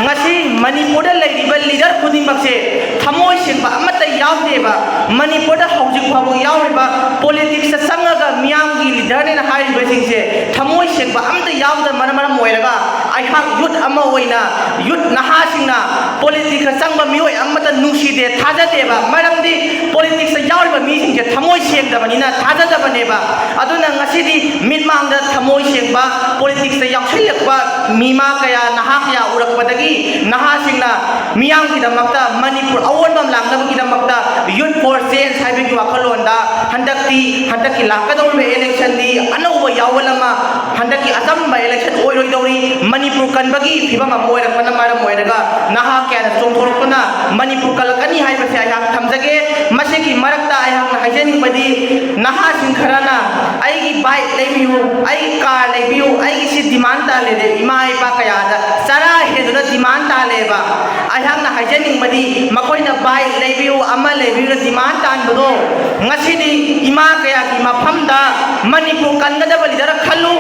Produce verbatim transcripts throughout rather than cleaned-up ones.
ꯉꯁꯤ ꯃꯅꯤꯄꯨꯔꯗ ꯂꯩꯔꯤꯕ ꯂꯤꯗꯔ ꯈꯨꯗꯤꯡꯃꯛꯁꯦ ꯊꯃꯣꯏ ꯁꯦꯡꯕ ꯑꯃꯠꯇ ꯌꯥꯎꯗꯦꯕ꯫ ꯃꯅꯤꯄꯨꯔꯗ ꯍꯧꯖꯤꯛ ꯐꯥꯎꯕ ꯌꯥꯎꯔꯤꯕ ꯄꯣꯂꯤꯇꯤꯛꯁꯇ ꯆꯪꯉꯒ ꯃꯤꯌꯥꯝꯒꯤ ꯂꯤꯗꯔꯅꯦꯅ ꯍꯥꯏꯔꯤꯕꯁꯤꯡꯁꯦ ꯊꯃꯣꯏ ꯁꯦꯡꯕ ꯑꯃꯠꯇ ꯌꯥꯎꯗꯕꯅ ꯃꯔꯝ ꯑꯣꯏꯔꯒ ꯑꯩꯍꯥꯛ ꯌꯨꯠ ꯑꯃ ꯑꯣꯏꯅ ꯌꯨꯠ ꯅꯍꯥꯁꯤꯡꯅ ꯄꯣꯂꯤꯇꯤꯛꯁꯇ ꯆꯪꯕ ꯃꯤꯑꯣꯏ ꯑꯃꯠꯇ ꯅꯨꯡꯁꯤꯗꯦ, ꯊꯥꯖꯗꯦꯕ꯫ ꯃꯔꯝꯗꯤ ꯄꯣꯂꯤꯇꯤꯛꯁꯇ ꯌꯥꯎꯔꯤꯕ ꯃꯤꯁꯤꯡꯁꯦ ꯊꯃꯣꯏ ꯁꯦꯡꯗꯕꯅꯤꯅ ꯊꯥꯖꯗꯕꯅꯦꯕ꯫ ꯑꯗꯨꯅ ꯉꯁꯤꯗꯤ ꯃꯤꯠꯃꯥꯡꯗ ꯊꯃꯣꯏ ꯁꯦꯡꯕ ꯄꯣꯂꯤꯇꯤꯛꯁꯇ ꯌꯥꯎꯁꯤꯜꯂꯛꯄ ꯃꯤꯃꯥ ꯀꯌꯥ, ꯅꯍꯥ ꯀꯌꯥ ꯎꯔꯛꯄꯗꯒꯤ ꯅꯍꯥꯁꯤꯡꯅ ꯃꯤꯌꯥꯝꯒꯤꯗꯃꯛꯇ, ꯃꯅꯤꯄꯨꯔ ꯑꯑꯣꯟꯕ ꯑꯃ ꯂꯥꯛꯅꯕꯒꯤꯗꯃꯛꯇ Youth for Change ꯍꯥꯏꯕꯒꯤ ꯋꯥꯈꯜꯂꯣꯟꯗ ꯍꯟꯗꯛꯇꯤ, ꯍꯟꯗꯛꯀꯤ ꯂꯥꯛꯀꯗꯧꯔꯤꯕ ꯏꯂꯦꯛꯁꯟꯗꯤ ꯑꯅꯧꯕ ꯌꯥꯑꯣꯜ ꯑꯃ, ꯍꯟꯗꯛꯀꯤ ꯑꯆꯝꯕ ꯏꯂꯦꯛꯁꯟ ꯑꯣꯏꯔꯣꯏꯗꯧꯔꯤ, ꯃꯅꯤꯄꯨꯔ ꯀꯟꯕꯒꯤ ꯐꯤꯕꯝ ꯑꯃ ꯑꯣꯏꯔꯛꯄꯅ ꯃꯔꯝ ꯑꯣꯏꯔꯒ ꯅꯍꯥ ꯀꯌꯥꯅ ꯆꯣꯡꯊꯣꯔꯛꯇꯨꯅ ꯃꯅꯤꯄꯨꯔ ꯀꯜꯂꯛꯀꯅꯤ ꯍꯥꯏꯕꯁꯦ ꯑꯩꯍꯥꯛ ꯊꯝꯖꯒꯦ꯫ ꯃꯁꯤꯒꯤ ꯃꯔꯛꯇ ꯑꯩꯍꯥꯛꯅ ꯍꯥꯏꯖꯅꯤꯡꯕꯗꯤ, ꯅꯍꯥꯁꯤꯡ ꯈꯔꯅ ꯑꯩꯒꯤ ꯕꯥꯏꯛ ꯂꯩꯕꯤꯌꯨ, ꯑꯩꯒꯤ ꯀꯥꯔ ꯂꯩꯕꯤꯌꯨ, ꯑꯩꯒꯤ ꯁꯤ ꯗꯤꯃꯥꯟ ꯇꯥꯜꯂꯦꯗꯤ ꯏꯃꯥ ꯏꯄꯥ ꯀꯌꯥꯗ ꯆꯔꯥ ꯍꯦꯟꯗꯨꯅ ꯗꯤꯃꯥꯟ ꯇꯥꯜꯂꯦꯕ꯫ ꯑꯩꯍꯥꯛꯅ ꯍꯥꯏꯖꯅꯤꯡꯕꯗꯤ, ꯃꯈꯣꯏꯅ ꯕꯥꯏꯛ ꯂꯩꯕꯤꯌꯨ, ꯑꯃ ꯂꯩꯕꯤꯌꯨꯅ ꯗꯤꯃꯥꯟ ꯇꯥꯟꯕꯗꯣ ꯉꯁꯤꯗꯤ ꯏꯃꯥ ꯀꯌꯥꯒꯤ ꯃꯐꯝꯗ ꯃꯅꯤꯄꯨꯔ ꯀꯟꯒꯗꯕ ꯂꯤꯗꯔ ꯈꯜꯂꯨ,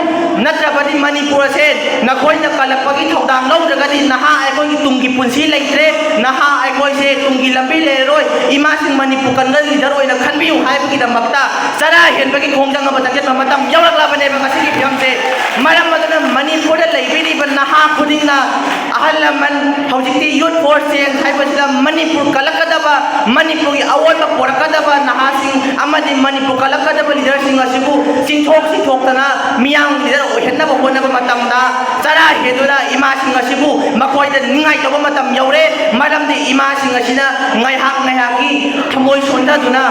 ꯅꯠꯇ꯭ꯔꯕꯗꯤ ꯃꯅꯤꯄꯨꯔ ꯑꯁꯦ ꯅꯈꯣꯏꯅ ꯀꯜꯂꯛꯄꯒꯤ ꯊꯧꯗꯥꯡ ꯂꯧꯗ꯭ꯔꯒꯗꯤ ꯅꯍꯥ ꯑꯩꯈꯣꯏꯒꯤ ꯇꯨꯡꯒꯤ ꯄꯨꯟꯁꯤ ꯂꯩꯇ꯭ꯔꯦ, ꯅꯍꯥ ꯑꯩꯈꯣꯏꯁꯦ ꯇꯨꯡꯒꯤ ꯂꯝꯕꯤ ꯂꯩꯔꯔꯣꯏ꯫ ꯏꯃꯥꯁꯤꯡ ꯃꯅꯤꯄꯨꯔ ꯀꯟꯒꯗꯕ ꯂꯤꯗꯔ ꯑꯣꯏꯅ ꯈꯟꯕꯤꯌꯨ ꯍꯥꯏꯕꯒꯤꯗꯃꯛꯇ ꯆꯔꯥ ꯍꯦꯟꯕꯒꯤ ꯈꯣꯡꯖꯪ ꯑꯃ ꯆꯪꯁꯤꯟꯕ ꯃꯇꯝ ꯌꯧꯔꯛꯂꯕꯅꯦꯕ ꯉꯁꯤꯒꯤ ꯐꯤꯕꯝꯁꯦ꯫ ꯃꯔꯝ ꯑꯗꯨꯅ ꯃꯅꯤꯄꯨꯔꯗ ꯂꯩꯕꯤꯔꯤꯕ ꯅꯍꯥ ꯈꯨꯗꯤꯡꯅ, ꯑꯍꯜ ꯂꯃꯟ, ꯍꯧꯖꯤꯛꯇꯤ Youth for Change ꯍꯥꯏꯕꯁꯤꯗ ꯃꯅꯤꯄꯨꯔ ꯀꯜꯂꯛꯀꯗꯕ, ꯃꯅꯤꯄꯨꯔꯒꯤ ꯑꯑꯣꯟꯕ ꯄꯣꯔꯛꯀꯗꯕ ꯅꯍꯥꯁꯤꯡ ꯑꯃꯗꯤ ꯃꯅꯤꯄꯨꯔ ꯀꯜꯂꯛꯀꯗꯕ ꯂꯤꯗꯔꯁꯤꯡ ꯑꯁꯤꯕꯨ ꯆꯤꯡꯊꯣꯛ ꯆꯤꯡꯊꯣꯛꯇꯅ ꯃꯤꯌꯥꯝꯒꯤ ꯂꯤꯗꯔ ꯑꯣꯏꯍꯟꯅꯕ ꯍꯣꯠꯅꯕ ꯃꯇꯝꯗ ꯆꯔꯥ ꯍꯦꯟꯗꯨꯅ ꯏꯃꯥꯁꯤꯡ ꯑꯁꯤꯕꯨ ꯃꯈꯣꯏꯗ ꯅꯤꯡꯉꯥꯏ ꯇꯧꯕ ꯃꯇꯝ ꯌꯧꯔꯦ꯫ ꯃꯔꯝꯗꯤ ꯏꯃꯥꯁꯤꯡ ꯑꯁꯤꯅ ꯉꯥꯏꯍꯥꯛ ꯉꯥꯏꯍꯥꯛꯀꯤ ꯊꯃꯣꯏ ꯁꯣꯟꯊꯗꯨꯅ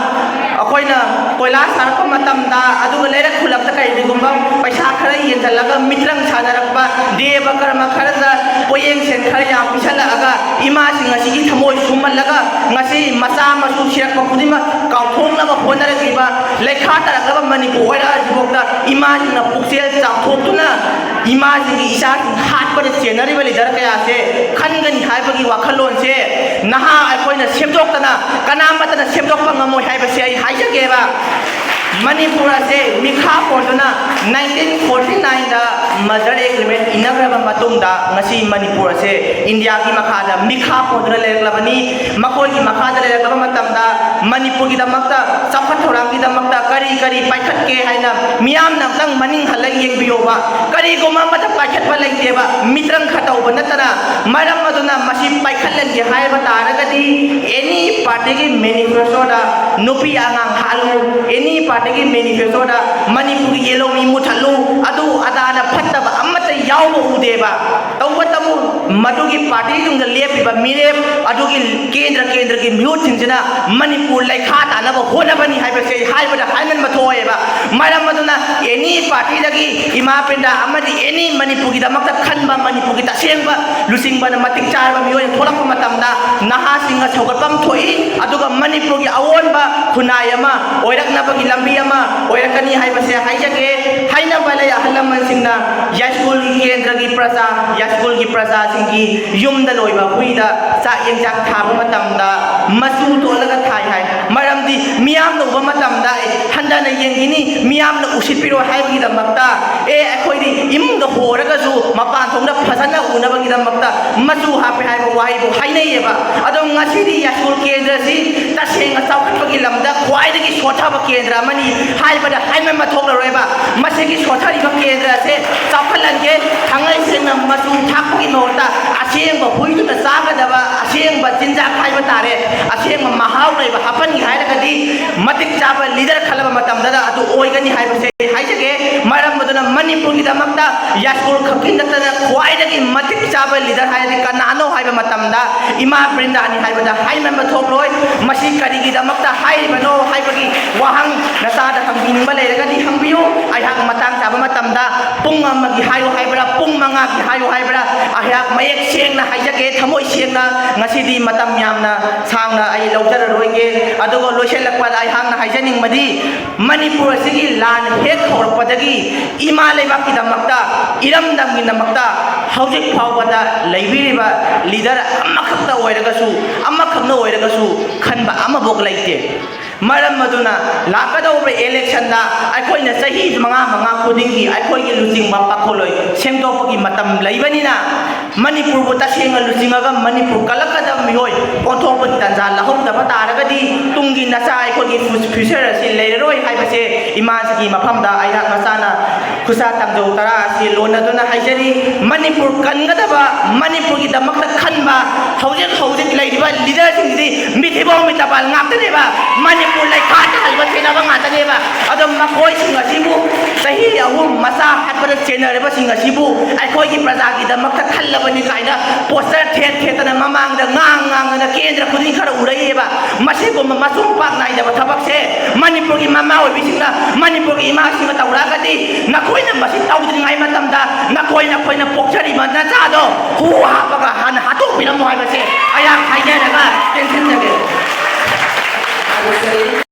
ꯑꯩꯈꯣꯏꯅ ꯀꯣꯏꯂꯥꯁ ꯊꯥꯔꯛꯄ ꯃꯇꯝꯗ, ꯑꯗꯨꯒ ꯂꯩꯔꯛ ꯈꯨꯂꯛꯇ ꯀꯩꯒꯨꯝꯕ ꯄꯩꯁꯥ ꯈꯔ ꯌꯦꯟꯁꯤꯜꯂꯒ ꯃꯤꯇ꯭ꯔꯪ ꯁꯥꯟꯅꯔꯛꯄ, ꯗꯦꯕ ꯀꯔꯃ ꯈꯔꯗ ꯄꯣꯌꯦꯡ ꯁꯦꯟ ꯈꯔ ꯌꯥꯝ ꯄꯤꯁꯜꯂꯛꯑꯒ ꯏꯃꯥꯁꯤꯡ ꯑꯁꯤꯒꯤ ꯊꯃꯣꯏ ꯁꯨꯝꯍꯜꯂꯒ ꯉꯁꯤ ꯃꯆꯥ ꯃꯁꯨ ꯁꯤꯔꯛꯄ ꯈꯨꯗꯤꯡꯃꯛ ꯀꯥꯎꯊꯣꯛꯅꯕ ꯍꯣꯠꯅꯔꯛꯂꯤꯕ ꯂꯩꯈꯥ ꯇꯥꯔꯛꯂꯕ ꯃꯅꯤꯄꯨꯔ ꯑꯣꯏꯔꯛꯑꯁꯤꯐꯥꯎꯗ ꯏꯃꯥꯁꯤꯡꯅ ꯄꯨꯛꯆꯦꯜ ꯆꯥꯎꯊꯣꯛꯇꯨꯅ ꯏꯃꯥꯁꯤꯡꯒꯤ ꯏꯆꯥꯁꯤꯡ ꯍꯥꯠꯄꯗ ꯆꯦꯟꯅꯔꯤꯕ ꯂꯤꯗꯔ ꯀꯌꯥꯁꯦ ꯈꯟꯒꯅꯤ ꯍꯥꯏꯕꯒꯤ ꯋꯥꯈꯜꯂꯣꯟꯁꯦ ꯅꯍꯥ ꯑꯩꯈꯣꯏꯅ ꯁꯦꯝꯗꯣꯛꯇꯅ ꯀꯅꯥꯃꯠꯇꯅ ꯁꯦꯝꯗꯣꯛꯄ ꯉꯝꯃꯣꯏ ꯍꯥꯏꯕꯁꯦ ꯑꯩ ꯍꯥꯏꯖꯒꯦꯕ꯫ ꯃꯅꯤꯄꯨꯔ ꯑꯁꯦ ꯃꯤꯈꯥ ꯄꯣꯟꯗꯨꯅ nineteen forty nineꯗ merger agreement ꯏꯟꯅꯈ꯭ꯔꯕ ꯃꯇꯨꯡꯗ ꯉꯁꯤ ꯃꯅꯤꯄꯨꯔ ꯑꯁꯦ ꯏꯟꯗꯤꯌꯥꯒꯤ ꯃꯈꯥꯗ ꯃꯤꯈꯥ ꯄꯣꯟꯗꯨꯅ ꯂꯩꯔꯛꯂꯕꯅꯤ꯫ ꯃꯈꯣꯏꯒꯤ ꯃꯈꯥꯗ ꯂꯩꯔꯛꯂꯕ ꯃꯇꯝꯗ ꯃꯅꯤꯄꯨꯔꯒꯤꯗꯃꯛꯇ ꯆꯥꯎꯈꯠ ꯊꯧꯔꯥꯡꯒꯤꯗꯃꯛꯇ ꯀꯔꯤ ꯀꯔꯤ ꯄꯥꯏꯈꯠꯀꯦ ꯍꯥꯏꯅ ꯃꯤꯌꯥꯝꯅ ꯑꯝꯇꯪ ꯃꯅꯤꯡ ꯍꯜꯂꯒ ꯌꯦꯡꯕꯤꯌꯣꯕ꯫ ꯀꯔꯤꯒꯨꯝꯕ ꯑꯃꯠꯇ ꯄꯥꯏꯈꯠꯄ ꯂꯩꯇꯦꯕ, ꯃꯤꯇ꯭ꯔꯪ ꯈꯔ ꯇꯧꯕ ꯅꯠꯇꯅ꯫ ꯃꯔꯝ ꯑꯗꯨꯅ ꯃꯁꯤ ꯄꯥꯏꯈꯠꯍꯟꯒꯦ ꯍꯥꯏꯕ ꯇꯥꯔꯒꯗꯤ any party ꯒꯤ manifesto ꯗ ꯅꯨꯄꯤ ꯑꯉꯥꯡ ꯍꯥꯠꯂꯨ, any party ꯒꯤ manifesto ꯗ ꯃꯅꯤꯄꯨꯔꯒꯤ ꯌꯦꯜꯍꯧꯃꯤ ꯃꯨꯊꯠꯂꯨ, ꯑꯗꯨ ꯑꯗꯥꯅ ꯐꯠꯇꯕ ꯑꯃꯠꯇ ꯌꯥꯎꯕ ꯎꯗꯦꯕ꯫ ꯇꯧꯕꯇꯕꯨ ꯃꯗꯨꯒꯤ party ꯗꯨꯡꯗ ꯂꯦꯞꯄꯤꯕ ꯃꯤꯔꯦꯞ ꯑꯗꯨꯒꯤ ꯀꯦꯟꯗ꯭ꯔ ꯀꯦꯟꯗ꯭ꯔꯒꯤ ꯃꯤꯍꯨꯠꯁꯤꯡꯁꯤꯅ ꯃꯅꯤꯄꯨꯔ ꯂꯩꯈꯥ ꯇꯥꯅꯕ ꯍꯣꯠꯅꯕꯅꯤ ꯍꯥꯏꯕꯁꯦ ꯑꯩ ꯍꯥꯏꯕꯗ ꯍꯥꯏꯃꯟꯕ ꯊꯣꯛꯑꯦꯕ꯫ ꯃꯔꯝ ꯑꯗꯨꯅ any party ꯗꯒꯤ ꯏꯃꯥ ꯄ꯭ꯔꯦꯝꯗꯥ ꯑꯃꯗꯤ any ꯃꯅꯤꯄꯨꯔꯒꯤꯗꯃꯛꯇ ꯈꯟꯕ, ꯃꯅꯤꯄꯨꯔꯒꯤ ꯇꯁꯦꯡꯕ ꯂꯨꯆꯤꯡꯕꯅ ꯃꯇꯤꯛ ꯆꯥꯔꯕ ꯃꯤꯑꯣꯏ ꯑꯃ ꯊꯣꯛꯂꯛꯄ ꯃꯇꯝꯗ ꯅꯍꯥꯁꯤꯡꯅ ꯁꯧꯒꯠꯐꯝ ꯊꯣꯛꯏ, ꯑꯗꯨꯒ ꯃꯅꯤꯄꯨꯔꯒꯤ ꯑꯑꯣꯟꯕ ꯈꯨꯟꯅꯥꯏ ꯑꯃ ꯑꯣꯏꯔꯛꯅꯕꯒꯤ ꯂꯝꯕꯤ ꯑꯃ ꯑꯣꯏꯔꯛꯀꯅꯤ ꯍꯥꯏꯕꯁꯦ ꯍꯥꯏꯖꯒꯦ꯫ ꯍꯥꯏꯅꯕ ꯂꯩ ꯑꯍꯜ ꯂꯃꯟꯁꯤꯡꯅ, ꯌꯥꯏꯁ꯭ꯀꯨꯜꯒꯤ ꯀꯦꯟꯗ꯭ꯔꯒꯤ ꯄ꯭ꯔꯖꯥ, ꯌꯥꯏꯁ꯭ꯀꯨꯜꯒꯤ ꯄ꯭ꯔꯖꯥꯁꯤꯡꯒꯤ ꯌꯨꯝꯗ ꯂꯣꯏꯕ ꯍꯨꯏꯗ ꯆꯥꯛ ꯌꯦꯟꯖꯥꯡ ꯊꯥꯕ ꯃꯇꯝꯗ ꯃꯆꯨ ꯇꯣꯠꯂꯒ ꯊꯥꯏ ꯍꯥꯏ꯫ ꯃꯔꯝꯗꯤ ꯃꯤꯌꯥꯝꯅ ꯎꯕ ꯃꯇꯝꯗ, "ꯑꯦ, ꯍꯟꯊꯅ ꯌꯦꯡꯈꯤꯅꯤ, ꯃꯤꯌꯥꯝꯅ ꯎꯁꯤꯠꯄꯤꯔꯣꯏ" ꯍꯥꯏꯕꯒꯤꯗꯃꯛꯇ, "ꯑꯦ, ꯑꯩꯈꯣꯏꯗꯤ ꯏꯃꯨꯡꯗ ꯍꯣꯔꯒꯁꯨ ꯃꯄꯥꯟ ꯊꯣꯡꯗ ꯐꯖꯅ ꯎꯅꯕꯒꯤꯗꯃꯛꯇ ꯃꯆꯨ ꯍꯥꯞꯄꯦ" ꯍꯥꯏꯕ ꯋꯥꯍꯩꯕꯨ ꯍꯥꯏꯅꯩꯌꯦꯕ꯫ ꯑꯗꯣ ꯉꯁꯤꯗꯤ ꯌꯥꯏꯁ꯭ꯀꯨꯜ ꯀꯦꯟꯗ꯭ꯔꯁꯤ ꯇꯁꯦꯡꯅ ꯆꯥꯎꯈꯠꯄꯒꯤ ꯂꯝꯗ ꯈ꯭ꯋꯥꯏꯗꯒꯤ ꯁꯣꯠꯊꯕ ꯀꯦꯟꯗ꯭ꯔ ꯑꯃꯅꯤ ꯍꯥꯏꯕꯗ ꯍꯥꯏꯃꯟꯕ ꯊꯣꯛꯂꯔꯣꯏꯕ꯫ ꯃꯁꯤꯒꯤ ꯁꯣꯠꯊꯔꯤꯕ ꯀꯦꯟꯗ꯭ꯔ ꯑꯁꯦ ꯆꯥꯎꯈꯠꯍꯟꯒꯦ, ꯊꯥꯡꯉꯩ ꯁꯦꯡꯅ ꯃꯆꯨ ꯊꯥꯛꯄꯒꯤ ꯃꯍꯨꯠꯇ ꯑꯁꯦꯡꯕ ꯍꯨꯏꯗꯨꯅ ꯆꯥꯒꯗꯕ ꯑꯁꯦꯡꯕ ꯆꯤꯟꯖꯥꯛ ꯍꯥꯏꯕ ꯇꯥꯔꯦ, ꯑꯁꯦꯡꯕ ꯃꯍꯥꯎ ꯂꯩꯕ ꯍꯥꯞꯍꯟꯒꯦ ꯍꯥꯏꯔꯒꯗꯤ ꯃꯇꯤꯛ ꯆꯥꯕ leader ꯈꯜꯂꯕ ꯃꯇꯝꯗꯗ ꯑꯗꯨ ꯑꯣꯏꯒꯅꯤ ꯍꯥꯏꯕꯁꯦ ꯍꯥꯏꯖꯒꯦ꯫ ꯃꯔꯝ ꯑꯗꯨꯅ ꯃꯅꯤꯄꯨꯔꯒꯤꯗꯃꯛꯇ ꯌꯥꯏꯁ꯭ꯀꯨꯜ ꯈꯛꯀꯤ ꯅꯠꯇꯅ ꯈ꯭ꯋꯥꯏꯗꯒꯤ ꯃꯇꯤꯛ ꯆꯥꯕ leader ꯍꯥꯏꯔꯗꯤ ꯀꯅꯥꯅꯣ ꯍꯥꯏꯕ ꯃꯇꯝꯗ ꯏꯃꯥ ꯕ꯭ꯔꯤꯟꯗꯥꯅꯤ ꯍꯥꯏꯕꯗ ꯍꯥꯏꯃꯟꯕ ꯊꯣꯛꯂꯣꯏ꯫ ꯃꯁꯤ ꯀꯔꯤꯒꯤꯗꯃꯛꯇ ꯍꯥꯏꯔꯤꯕꯅꯣ ꯍꯥꯏꯕꯒꯤ ꯋꯥꯍꯪ ꯅꯆꯥꯗ ꯍꯪꯕꯤꯅꯤꯡꯕ ꯂꯩꯔꯒꯗꯤ ꯍꯪꯕꯤꯌꯨ꯫ ꯑꯩꯍꯥꯛ ꯃꯇꯥꯡ ꯆꯥꯕ ꯃꯇꯝꯗ ꯄꯨꯡ ꯑꯃꯒꯤ ꯍꯥꯏꯌꯨ ꯍꯥꯏꯕ꯭ꯔꯥ, ꯄꯨꯡ ꯃꯉꯥꯒꯤ ꯍꯥꯏꯌꯨ ꯍꯥꯏꯕ꯭ꯔꯥ, ꯑꯩꯍꯥꯛ ꯃꯌꯦꯛ ꯁꯦꯡꯅ ꯍꯥꯏꯖꯒꯦ, ꯊꯃꯣꯏ ꯁꯦꯡꯅ꯫ ꯉꯁꯤꯗꯤ ꯃꯇꯝ ꯌꯥꯝꯅ ꯁꯥꯡꯅ ꯑꯩ ꯂꯧꯖꯔꯔꯣꯏꯒꯦ꯫ ꯑꯗꯨꯒ ꯂꯣꯏꯁꯤꯜꯂꯛꯄꯗ ꯑꯩꯍꯥꯛꯅ ꯍꯥꯏꯖꯅꯤꯡꯕꯗꯤ, ꯃꯅꯤꯄꯨꯔ ꯑꯁꯤꯒꯤ ꯂꯥꯟ ꯍꯦꯛ ꯍꯧꯔꯛꯄꯗꯒꯤ ꯏꯃꯥ ꯂꯩꯕꯥꯛꯀꯤꯗꯃꯛꯇ ꯏꯔꯝꯗꯝꯒꯤꯗꯃꯛꯇ ꯍꯧꯖꯤꯛ ꯐꯥꯎꯕꯗ ꯂꯩꯕꯤꯔꯤꯕ ꯂꯤꯗꯔ ꯑꯃꯈꯛꯇ ꯑꯣꯏꯔꯒꯁꯨ, ꯑꯃꯈꯛꯅ ꯑꯣꯏꯔꯒꯁꯨ ꯈꯟꯕ ꯑꯃꯐꯥꯎ ꯂꯩꯇꯦ꯫ ꯃꯔꯝ ꯑꯗꯨꯅ ꯂꯥꯛꯀꯗꯧꯔꯤꯕ ꯏꯂꯦꯛꯁꯟꯗ ꯑꯩꯈꯣꯏꯅ ꯆꯍꯤ ꯃꯉꯥ ꯃꯉꯥ ꯈꯨꯗꯤꯡꯒꯤ ꯑꯩꯈꯣꯏꯒꯤ ꯂꯨꯆꯤꯡꯕ ꯄꯥꯈꯣꯜꯂꯣꯏ ꯁꯦꯝꯗꯣꯛꯄꯒꯤ ꯃꯇꯝ ꯂꯩꯕꯅꯤꯅ, ꯃꯅꯤꯄꯨꯔꯕꯨ ꯇꯁꯦꯡꯅ ꯂꯨꯆꯤꯡꯉꯒ ꯃꯅꯤꯄꯨꯔ ꯀꯜꯂꯛꯀꯗꯕ ꯃꯤꯑꯣꯏ ꯑꯣꯟꯊꯣꯛꯄꯒꯤ ꯇꯥꯟꯖꯥ ꯂꯧꯍꯧꯗꯕ ꯇꯥꯔꯒꯗꯤ, ꯇꯨꯡꯒꯤ ꯅꯆꯥ ꯑꯩꯈꯣꯏꯒꯤ ꯐ꯭ꯌꯨ-, ꯐ꯭ꯌꯨꯆꯔ ꯑꯁꯤ ꯂꯩꯔꯔꯣꯏ ꯍꯥꯏꯕꯁꯦ ꯏꯃꯥꯁꯤꯒꯤ ꯃꯐꯝꯗ ꯑꯩꯍꯥꯛ ꯃꯆꯥꯅ ꯈꯨꯠꯁꯥ ꯇꯥꯡꯖꯧ ꯇꯔꯥ ꯑꯁꯤ ꯂꯣꯟꯅꯗꯨꯅ ꯍꯥꯏꯖꯔꯤ꯫ ꯃꯅꯤꯄꯨꯔ ꯀꯟꯒꯗꯕ, ꯃꯅꯤꯄꯨꯔꯒꯤꯗꯃꯛꯇ ꯈꯟꯕ ꯍꯧꯖꯤꯛ ꯍꯧꯖꯤꯛ ꯂꯩꯔꯤꯕ ꯂꯤꯗꯔꯁꯤꯡꯁꯤꯗꯤ ꯃꯤꯊꯤꯕꯣꯡ ꯃꯤꯇꯄꯥꯜ ꯉꯥꯛꯇꯅꯦꯕ꯫ ꯃꯅꯤꯄꯨꯔ ꯂꯩꯈꯥ ꯇꯥꯍꯟꯕ ꯊꯦꯡꯅꯕ ꯉꯥꯛꯇꯅꯦꯕ꯫ ꯑꯗꯣ ꯃꯈꯣꯏꯁꯤꯡ ꯑꯁꯤꯕꯨ, ꯆꯍꯤ ꯑꯍꯨꯝ ꯃꯆꯥ ꯍꯥꯠꯄꯗ ꯆꯦꯟꯅꯔꯤꯕꯁꯤꯡ ꯑꯁꯤꯕꯨ ꯑꯩꯈꯣꯏꯒꯤ ꯄ꯭ꯔꯖꯥꯒꯤꯗꯃꯛꯇ ꯈꯜꯂꯕꯅꯤ ꯀꯥꯏꯅ ꯄꯣꯁꯇꯔ ꯊꯦꯠ ꯊꯦꯠꯇꯅ ꯃꯃꯥꯡꯗ ꯉꯥꯡ ꯉꯥꯡꯗꯅ ꯀꯦꯟꯗ꯭ꯔ ꯈꯨꯗꯤꯡ ꯈꯔ ꯎꯔꯛꯏꯑꯕ꯫ ꯃꯁꯤꯒꯨꯝꯕ ꯃꯆꯨꯝ ꯄꯥꯛ ꯅꯥꯏꯗꯕ ꯊꯕꯛꯁꯦ ꯃꯅꯤꯄꯨꯔꯒꯤ ꯃꯃꯥ ꯑꯣꯏꯕꯤꯁꯤꯡꯅ, ꯃꯅꯤꯄꯨꯔꯒꯤ ꯏꯃꯥꯁꯤꯡꯅ ꯇꯧꯔꯛꯑꯒꯗꯤ, ꯅꯈꯣꯏꯅ ꯃꯁꯤ ꯇꯧꯗ꯭ꯔꯤꯉꯩ ꯃꯇꯝꯗ ꯅꯈꯣꯏ, ꯅꯈꯣꯏꯅ ꯄꯣꯛꯆꯔꯤꯕ ꯅꯆꯥꯗꯣ ꯍꯨ ꯍꯥꯞꯄꯒ ꯍꯥꯟꯅ ꯍꯥꯠꯇꯣꯛꯄꯤꯔꯝꯃꯣ ꯍꯥꯏꯕꯁꯦ ꯑꯩꯍꯥꯛ ꯍꯥꯏꯖꯔꯒ ꯇꯦꯟꯁꯤꯟꯖꯒꯦ꯫